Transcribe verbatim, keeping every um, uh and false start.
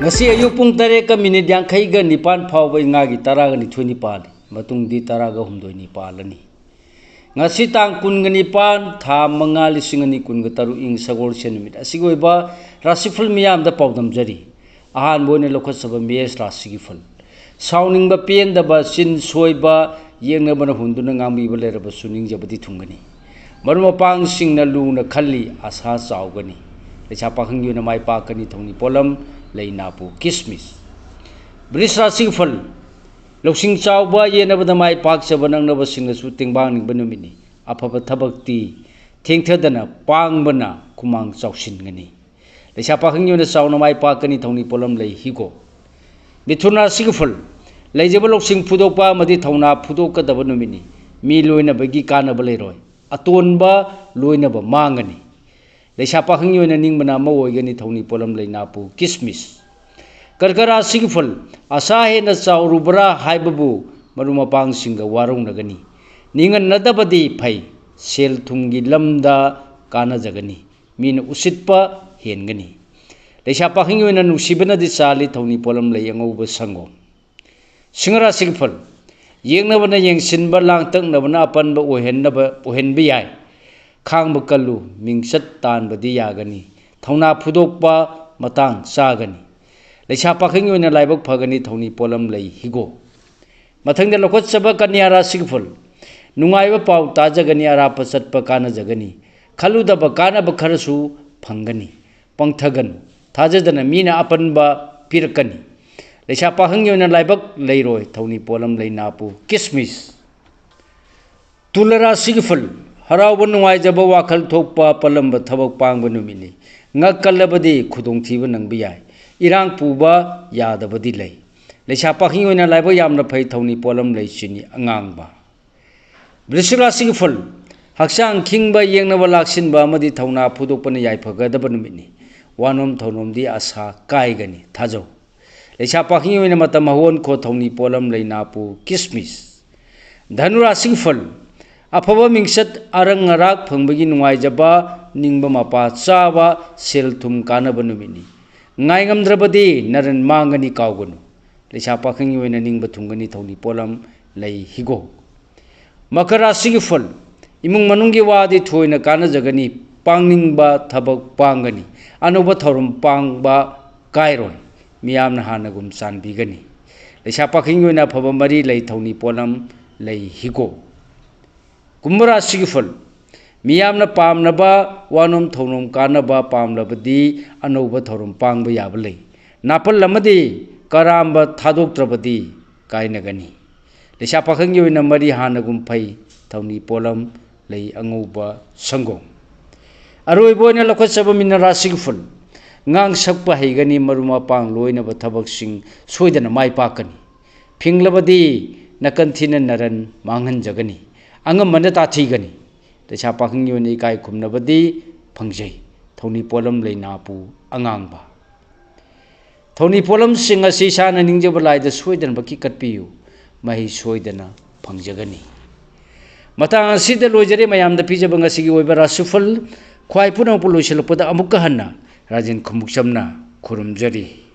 ꯉꯁꯤ ꯑꯌꯨꯛ ꯄꯨꯡ ꯇꯔꯦꯠꯀ ꯃꯤꯅꯤꯠ ꯌꯥꯡꯈꯩꯒ ꯅꯤꯄꯥꯟ ꯐꯥꯎꯕ ꯏꯉꯥꯒꯤ ꯇꯔꯥꯒ ꯅꯤꯊꯣꯏꯅꯤ ꯄꯥꯜꯂꯤ꯫ ꯃꯇꯨꯡꯗꯤ ꯇꯔꯥꯒ ꯍꯨꯝꯗꯣꯏꯅꯤ ꯄꯥꯜꯂꯅꯤ꯫ ꯉꯁꯤ ꯇꯥꯡ ꯀꯨꯟꯒ ꯅꯤꯄꯥꯟ, ꯊꯥ ꯃꯉꯥ, ꯂꯤꯁꯤꯡ ꯑꯅꯤ ꯀꯨꯟꯒ ꯇꯔꯨꯛ, ꯏꯪ ꯁꯒꯣꯜꯁꯦꯟ ꯅꯨꯃꯤꯠ ꯑꯁꯤꯒꯤ ꯑꯣꯏꯕ ꯔꯥꯁꯤꯐꯜ ꯃꯤꯌꯥꯝꯗ ꯄꯥꯎꯗꯝꯖꯔꯤ꯫ ꯑꯍꯥꯟꯕ ꯑꯣꯏꯅ ꯂꯧꯈꯠꯆꯕ ꯃꯦꯁ ꯔꯥꯁꯤꯒꯤ ꯐꯜ꯫ ꯁꯥꯎꯅꯤꯡꯕ, ꯄꯦꯟꯗꯕ, ꯆꯤꯟ ꯁꯣꯏꯕ, ꯌꯦꯛꯅꯕꯅ ꯍꯨꯟꯗꯨꯅ ꯉꯥꯡꯕꯤꯕ ꯂꯩꯔꯕꯁꯨ ꯅꯤꯡꯖꯕꯗꯤ ꯊꯨꯡꯒꯅꯤ꯫ ꯃꯔꯨꯞ ꯃꯄꯥꯡꯁꯤꯡꯅ ꯂꯨꯅ ꯈꯜꯂꯤ, ꯑꯁꯥ ꯆꯥꯎꯒꯅꯤ꯫ ꯂꯩꯁꯥ ꯄꯥꯈꯪꯒꯤ ꯑꯣꯏꯅ ꯃꯥꯏ ꯄꯥꯛꯀꯅꯤ꯫ ꯊꯧꯅꯤ ꯄꯣꯠꯂꯝ ꯂꯩ ꯅꯥꯄꯨ ꯀꯤꯁꯃꯤꯁ꯫ ꯕ꯭ꯔꯤꯁ ꯔꯥꯁꯤꯒꯤ ꯐꯜ꯫ ꯂꯧꯁꯤꯡ ꯆꯥꯎꯕ, ꯌꯦꯠꯅꯕꯗ ꯃꯥꯏ ꯄꯥꯛꯆꯕ, ꯅꯛꯅꯕꯁꯤꯡꯅꯁꯨ ꯇꯦꯡꯕꯥꯡꯅꯤꯡꯕ ꯅꯨꯃꯤꯠꯅꯤ꯫ ꯑꯐꯕ ꯊꯕꯛꯇꯤ ꯊꯦꯡꯊꯗꯅ ꯄꯥꯡꯕꯅ ꯈꯨꯃꯥꯡ ꯆꯥꯎꯁꯤꯟꯒꯅꯤ꯫ ꯂꯩꯁꯥ ꯄꯥꯈꯪꯒꯤ ꯑꯣꯏꯅ ꯆꯥꯎꯅ ꯃꯥꯏ ꯄꯥꯛꯀꯅꯤ꯫ ꯊꯧꯅꯤ ꯄꯣꯠꯂꯝ ꯂꯩ ꯍꯤꯒꯣꯛ꯫ ꯃꯤꯊꯨꯟ ꯔꯥꯁꯤꯒꯤ ꯐꯜ꯫ ꯂꯩꯖꯕ ꯂꯧꯁꯤꯡ ꯐꯨꯗꯣꯛꯄ ꯑꯃꯗꯤ ꯊꯧꯅꯥ ꯐꯨꯗꯣꯛꯀꯗꯕ ꯅꯨꯃꯤꯠꯅꯤ꯫ ꯃꯤ ꯂꯣꯏꯅꯕꯒꯤ ꯀꯥꯟꯅꯕ ꯂꯩꯔꯣꯏ꯫ ꯑꯇꯣꯟꯕ ꯂꯣꯏꯅꯕ ꯃꯥꯡꯒꯅꯤ꯫ ꯂꯩꯁꯥ ꯄꯥꯈꯪꯒꯤ ꯑꯣꯏꯅ ꯅꯤꯡꯕꯅ ꯑꯃ ꯑꯣꯏꯒꯅꯤ꯫ ꯊꯧꯅꯤ ꯄꯣꯠꯂꯝ ꯂꯩ ꯅꯥꯄꯨ ꯀꯤꯁꯃꯤꯁ꯫ ꯀꯔꯀ ꯔꯥꯁꯤꯒꯤ ꯐꯜ꯫ ꯑꯁꯥ ꯍꯦꯟꯅ ꯆꯥꯎꯔꯨꯕ꯭ꯔꯥ ꯍꯥꯏꯕꯕꯨ ꯃꯔꯨꯞ ꯃꯄꯥꯡꯁꯤꯡꯒ ꯋꯥꯔꯧꯅꯒꯅꯤ꯫ ꯅꯤꯡꯍꯟꯅꯗꯕꯗꯤ ꯐꯩ꯫ ꯁꯦꯜ ꯊꯨꯝꯒꯤ ꯂꯝꯗ ꯀꯥꯟꯅꯖꯒꯅꯤ꯫ ꯃꯤꯅ ꯎꯁꯤꯠꯄ ꯍꯦꯟꯒꯅꯤ꯫ ꯂꯩꯁꯥ ꯄꯥꯈꯪꯒꯤ ꯑꯣꯏꯅ ꯅꯨꯡꯁꯤꯕꯅꯗꯤ ꯆꯥꯜꯂꯤ꯫ ꯊꯧꯅꯤ ꯄꯣꯠꯂꯝ ꯂꯩ ꯑꯉꯧꯕ ꯁꯪꯒꯣꯝ꯫ ꯁꯤꯡꯍ ꯔꯥꯁꯤꯒꯤ ꯐꯜ꯫ ꯌꯦꯛꯅꯕꯅ ꯌꯦꯡꯁꯤꯟꯕ, ꯂꯥꯡꯇꯛꯅꯕꯅ ꯑꯄꯟꯕ ꯑꯣꯏꯍꯟꯅꯕ, ꯑꯣꯏꯍꯟꯕ ꯌꯥꯏ꯫ ꯈꯥꯡꯕ ꯀꯜꯂꯨ, ꯃꯤꯡꯆꯠ ꯇꯥꯟꯕꯗꯤ ꯌꯥꯒꯅꯤ꯫ ꯊꯧꯅꯥ ꯐꯨꯗꯣꯛꯄ ꯃꯇꯥꯡ ꯆꯥꯒꯅꯤ꯫ ꯂꯩꯁꯥ ꯄꯥꯈꯪꯒꯤ ꯑꯣꯏꯅ ꯂꯥꯏꯕꯛ ꯐꯒꯅꯤ꯫ ꯊꯧꯅꯤ ꯄꯣꯠꯂꯝ ꯂꯩ ꯍꯤꯒꯣꯛ꯫ ꯃꯊꯪꯗ ꯂꯧꯈꯠꯆꯕ ꯀꯟꯌꯥ ꯔꯥꯁꯤꯒꯤ ꯐꯜ꯫ ꯅꯨꯡꯉꯥꯏꯕ ꯄꯥꯎ ꯇꯥꯖꯒꯅꯤ, ꯑꯔꯥꯞꯄ ꯆꯠꯄ ꯀꯥꯟꯅꯖꯒꯅꯤ꯫ ꯈꯜꯂꯨꯗꯕ ꯀꯥꯟꯅꯕ ꯈꯔꯁꯨ ꯐꯪꯒꯅꯤ꯫ ꯄꯪꯊꯒꯅꯨ꯫ ꯊꯥꯖꯗꯅ ꯃꯤꯅ ꯑꯄꯟꯕ ꯄꯤꯔꯛꯀꯅꯤ꯫ ꯂꯩꯁꯥ ꯄꯥꯈꯪꯒꯤ ꯑꯣꯏꯅ ꯂꯥꯏꯕꯛ ꯂꯩꯔꯣꯏ꯫ ꯊꯧꯅꯤ ꯄꯣꯠꯂꯝ ꯂꯩ ꯅꯥꯄꯨ ꯀꯤꯁꯃꯤꯁ꯫ ꯇꯨꯂ ꯔꯥꯁꯤꯒꯤ ꯐꯜ꯫ ꯍꯔꯥꯎꯕ, ꯅꯨꯡꯉꯥꯏꯖꯕ, ꯋꯥꯈꯜ ꯊꯣꯛꯄ, ꯄꯜꯂꯝꯕ ꯊꯕꯛ ꯄꯥꯡꯕ ꯅꯨꯃꯤꯠꯅꯤ꯫ ꯉꯛ ꯀꯜꯂꯕꯗꯤ ꯈꯨꯗꯣꯡꯊꯤꯕ ꯅꯪꯕ ꯌꯥꯏ꯫ ꯏꯔꯥꯡ ꯄꯨꯕ ꯌꯥꯗꯕꯗꯤ ꯂꯩ꯫ ꯂꯩꯁꯥ ꯄꯥꯈꯪꯒꯤ ꯑꯣꯏꯅ ꯂꯥꯏꯕꯛ ꯌꯥꯝꯅ ꯐꯩ꯫ ꯊꯧꯅꯤ ꯄꯣꯠꯂꯝ ꯂꯩ ꯆꯤꯅꯤ ꯑꯉꯥꯡꯕ꯫ ꯕ꯭ꯔꯤꯁꯤꯛ ꯔꯥꯁꯤꯒꯤ ꯐꯜ꯫ ꯍꯛꯆꯥꯡ ꯈꯤꯡꯕ, ꯌꯦꯡꯅꯕ ꯂꯥꯛꯁꯤꯟꯕ ꯑꯃꯗꯤ ꯊꯧꯅꯥ ꯐꯨꯗꯣꯛꯄꯅ ꯌꯥꯏꯐꯒꯗꯕ ꯅꯨꯃꯤꯠꯅꯤ꯫ ꯋꯥꯅꯣꯝ ꯊꯧꯅꯣꯝꯗꯤ ꯑꯁꯥ ꯀꯥꯏꯒꯅꯤ꯫ ꯊꯥꯖꯧ꯫ ꯂꯩꯁꯥ ꯄꯥꯈꯪꯒꯤ ꯑꯣꯏꯅ ꯃꯇꯝ ꯍꯧꯍꯟꯈꯣ꯫ ꯊꯧꯅꯤ ꯄꯣꯠꯂꯝ ꯂꯩ ꯅꯥꯄꯨ ꯀꯤꯁꯃꯤꯁ꯫ ꯙꯅꯨ ꯔꯥꯁꯤꯒꯤ ꯐꯜ꯫ ꯑꯐꯕ ꯃꯤꯡꯆꯠ, ꯑꯔꯪ ꯑꯔꯥꯛ ꯐꯪꯕꯒꯤ ꯅꯨꯡꯉꯥꯏꯖꯕ, ꯅꯤꯡꯕ ꯃꯄꯥ ꯆꯥꯕ, ꯁꯦꯜ ꯊꯨꯝ ꯀꯥꯟꯅꯕ ꯅꯨꯃꯤꯠꯅꯤ꯫ ꯉꯥꯏꯉꯝꯗ꯭ꯔꯕꯗꯤ ꯅꯔꯟ ꯃꯥꯡꯒꯅꯤ ꯀꯥꯎꯒꯅꯨ꯫ ꯂꯩꯁꯥ ꯄꯥꯈꯪꯒꯤ ꯑꯣꯏꯅ ꯅꯤꯡꯕ ꯊꯨꯡꯒꯅꯤ ꯊꯧꯅꯤ ꯄꯣꯠꯂꯝ ꯂꯩ ꯍꯤꯒꯣꯛ꯫ ꯃꯀꯔ ꯔꯥꯁꯤꯒꯤ ꯐꯜ꯫ ꯏꯃꯨꯡ ꯃꯅꯨꯡꯒꯤ ꯋꯥꯗꯤ ꯊꯣꯏꯅ ꯀꯥꯟꯅꯖꯒꯅꯤ꯫ ꯄꯥꯡꯅꯤꯡꯕ ꯊꯕꯛ ꯄꯥꯡꯒꯅꯤ꯫ ꯑꯅꯧꯕ ꯊꯧꯔꯝ ꯄꯥꯡꯕ ꯀꯥꯏꯔꯣꯏ꯫ ꯃꯤꯌꯥꯝꯅ ꯍꯥꯟꯅꯒꯨꯝ ꯆꯥꯟꯕꯤꯒꯅꯤ꯫ ꯂꯩꯁꯥ ꯄꯥꯈꯪꯒꯤ ꯑꯣꯏꯅ ꯑꯐꯕ ꯃꯔꯤ ꯂꯩ ꯊꯧꯅꯤ ꯄꯣꯠꯂꯝ ꯂꯩ ꯍꯤꯒꯣꯛ꯫ ꯀꯨꯝꯚ ꯔꯥꯁꯤꯒꯤ ꯐꯜ꯫ ꯃꯤꯌꯥꯝꯅ ꯄꯥꯝꯅꯕ ꯋꯥꯅꯣꯝ ꯊꯧꯅꯣꯝ ꯀꯥꯟꯅꯕ ꯄꯥꯝꯂꯕꯗꯤ ꯑꯅꯧꯕ ꯊꯧꯔꯝ ꯄꯥꯡꯕ ꯌꯥꯕ ꯂꯩ꯫ ꯅꯥꯄꯜ ꯑꯃꯗꯤ ꯀꯔꯥꯝꯕ ꯊꯥꯗꯣꯛꯇ꯭ꯔꯕꯗꯤ ꯀꯥꯏꯅꯒꯅꯤ꯫ ꯂꯩꯁꯥ ꯄꯥꯈꯪꯒꯤ ꯑꯣꯏꯅ ꯃꯔꯤ ꯍꯥꯟꯅꯒꯨꯝ ꯐꯩ꯫ ꯊꯧꯅꯤ ꯄꯣꯠꯂꯝ ꯂꯩ ꯑꯉꯧꯕ ꯁꯪꯒꯣꯝ꯫ ꯑꯔꯣꯏꯕ ꯑꯣꯏꯅ ꯂꯧꯈꯠꯆꯕ ꯃꯤꯅ ꯔꯥꯁꯤꯒꯤ ꯐꯜ꯫ ꯉꯥꯡ ꯁꯛꯄ ꯍꯩꯒꯅꯤ, ꯃꯔꯨꯞ ꯃꯄꯥꯡ ꯂꯣꯏꯅꯕ ꯊꯕꯛꯁꯤꯡ ꯁꯣꯏꯗꯅ ꯃꯥꯏ ꯄꯥꯛꯀꯅꯤ꯫ ꯐꯤꯡꯂꯕꯗꯤ ꯅꯥꯀꯟ ꯊꯤꯅ ꯅꯔꯟ ꯃꯥꯡꯍꯟꯖꯒꯅꯤ꯫ ꯑꯉꯝꯕꯅ ꯇꯥꯊꯤꯒꯅꯤ꯫ ꯂꯩꯁꯥ ꯄꯥꯈꯪꯒꯤ ꯑꯣꯏꯅ ꯏꯀꯥꯏ ꯈꯨꯝꯅꯕꯗꯤ ꯐꯪꯖꯩ꯫ ꯊꯧꯅꯤ ꯄꯣꯠꯂꯝ ꯂꯩ ꯅꯥꯄꯨ ꯑꯉꯥꯡꯕ꯫ ꯊꯧꯅꯤ ꯄꯣꯠꯂꯝꯁꯤꯡ ꯑꯁꯤ ꯏꯁꯥꯅ ꯅꯤꯡꯖꯕ ꯂꯥꯏꯗ ꯁꯣꯏꯗꯅꯃꯛꯀꯤ ꯀꯠꯄꯤꯌꯨ꯫ ꯃꯍꯩ ꯁꯣꯏꯗꯅ ꯐꯪꯖꯒꯅꯤ꯫ ꯃꯇꯥꯡ ꯑꯁꯤꯗ ꯂꯣꯏꯖꯔꯦ ꯃꯌꯥꯝꯗ ꯄꯤꯖꯕ ꯉꯁꯤꯒꯤ ꯑꯣꯏꯕ ꯔꯥꯁꯤꯐꯜ꯫ ꯈ꯭ꯋꯥꯏ ꯄꯨꯝꯅꯃꯛꯄꯨ ꯂꯣꯏꯁꯤꯜꯂꯛꯄꯗ ꯑꯃꯨꯛꯀ ꯍꯟꯅ ꯔꯥꯖꯦꯟ ꯈꯨꯃꯨꯛꯆꯝꯅ ꯈꯨꯔꯨꯝꯖꯔꯤ꯫